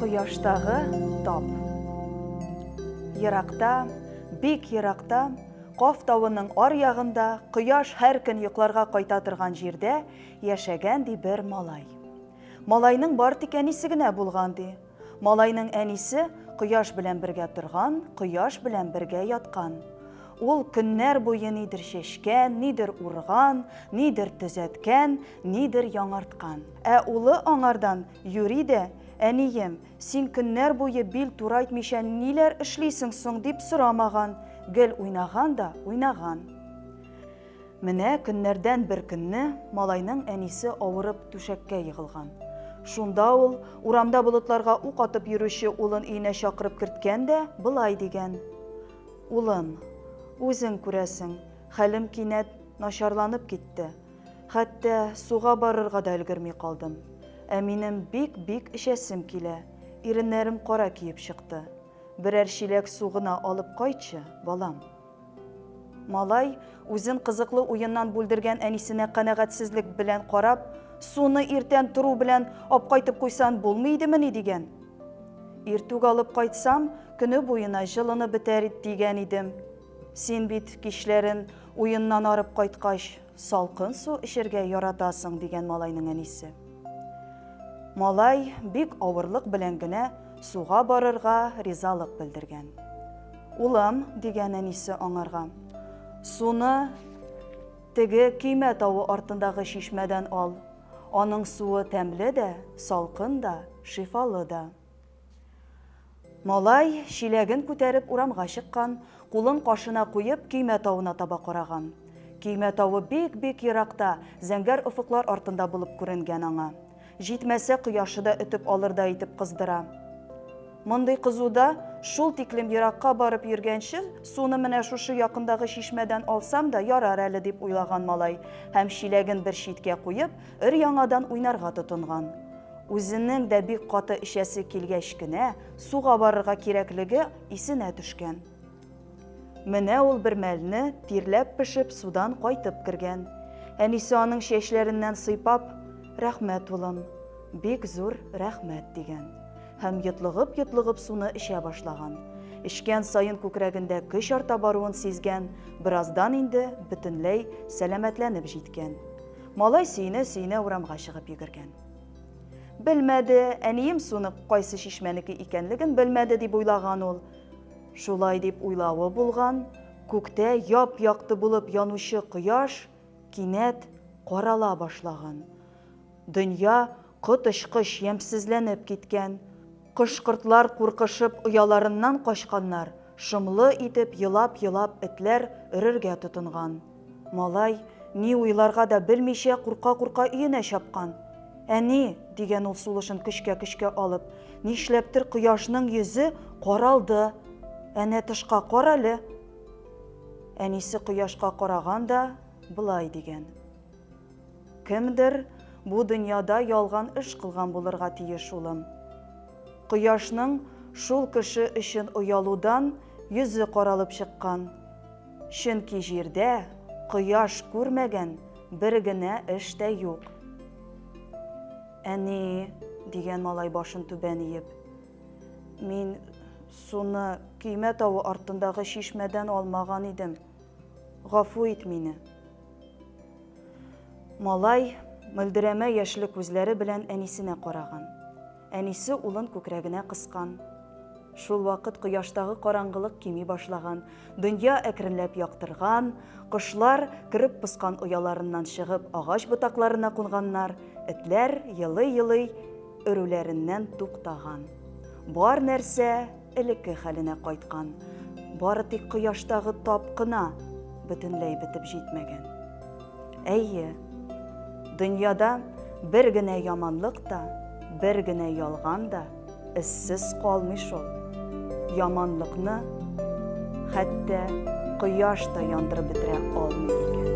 Кояштагы тап. Еракта, бик еракта, Каф тавының аръягында, кояш һәр көн йокларга кайта торган җирдә яшәгән, ди, бер малай. Малайның бар тик әнисе генә булган, ди. Малайның әнисе кояш белән бергә торган, кояш белән бергә яткан. Ул көннәр буе нидер чәчкән, нидер урган, нидер төзәткән, нидер яңарткан. Ә улы аңардан юри дә, Әнием, син көннәр буе бил турайтмыйча ниләр эшлисең соң, дип сорамаган, гел уйнаган да уйнаган. Менә көннәрдән бер көнне малайның әнисе авырып түшәккә егылган. Шунда ул, урамда болытларга ук атып йөрүче улын өенә чакырып керткән дә болай дигән, Улым, үзең күрәсең, хәлем кинәт начарланып китте. Хәтта суга барырга да өлгерми калдым. Ә минем бик-бик эчәсем килә, иреннәрем кара киеп чыкты. Берәр чиләк су гына алып кайтчы, балам. Малай, үзен кызыклы уеннан бүлдергән әнисенә канәгатьсезлек белән карап, Суны иртән тору белән апкайтып куйсан булмый идемени? дигән. Иртүк алып кайтсам, көне буена җылынып бетәр дигән идем. Син бит кичләрен уеннан арып кайткач, салкын су эчәргә яратасың, дигән малайның әнисе. Малай бик авырлык белән генә суга барырга ризалык белдергән. Улым, дигән әнисе аңарга, суны теге көймә тавы артындагы чишмәдән ал. Аның суы тәмле дә, салкын да, шифалы да. Малай, чиләген күтәреп, урамга чыккан, кулын кашына куеп, көймә тавына таба караган. Көймә тавы бик-бик еракта, зәңгәр офыклар артында булып күренгән аңа. Җитмәсә, кояшы да өтеп алырдай итеп кыздыра. Мондый кызуда шул тиклем еракка барып йөргәнче, суны менә шушы якындагы чишмәдән алсам да ярар әле, дип уйлаган малай һәм, чиләген бер читкә куеп, өр-яңадан уйнарга тотынган. Үзенең дә бик каты эчәсе килгәч кенә, суга барырга кирәклеге исенә төшкән. Менә ул бер мәлне тирләп-пешеп судан кайтып кергән. Әнисе аның чәчләреннән сыйпап, Рәхмәт, улым, бик зур рәхмәт, дигән. Һәм йотлыгып-йотлыгып суны эчә башлаган. Эчкән саен күкрәгендә көч арта баруын сизгән, бераздан инде бөтенләй сәламәтләнеп җиткән. Малай сөенә-сөенә урамга чыгып йөгергән. Белмәде, әнием суны кайсы чишмәнеке икәнлеген белмәде, дип уйлаган ул. Шулай дип уйлавы булган, күктә яп-якты булып янучы кояш кинәт карала башлаган. Дөнья коточкыч ямьсезләнеп киткән. Кош-кортлар куркышып ояларыннан качканнар, шомлы итеп елап-елап этләр өрергә тотынган. Малай, ни уйларга да белмичә, курка-курка өенә чапкан. Әни, дигән ул сулышын көчкә-көчкә алып, нишләптер кояшның йөзе каралды. Әнә тышка карале. Әнисе кояшка караган да болай дигән. Кемдер бу дөньяда ялган эш кылган булырга тиеш, улым. Кояшның шул кеше өчен оялудан йөзе каралып чыккан. Чөнки җирдә кояш күрмәгән бер генә эш тә юк. Әни, дигән малай башын түбән иеп, мин суны көймә тавы артындагы чишмәдән алмаган идем. Гафу ит мине. Малай мөлдерәмә яшьле күзләре белән әнисенә караган. Әнисе улын күкрәгенә кыскан. Шул вакыт кояштагы караңгылык кими башлаган, дөнья әкренләп яктырган, кошлар, кереп поскан ояларыннан чыгып, агач ботакларына кунганнар, этләр, елый-елый, өрүләреннән туктаган. Бар нәрсә элекке хәленә кайткан, бары тик кояштагы тап кына бөтенләй бетеп җитмәгән. Әйе, дөньяда бер генә яманлык та, бер генә ялган да эзсез калмый шул. Яманлыкны хәтта кояш та яндырып бетерә алмый икән.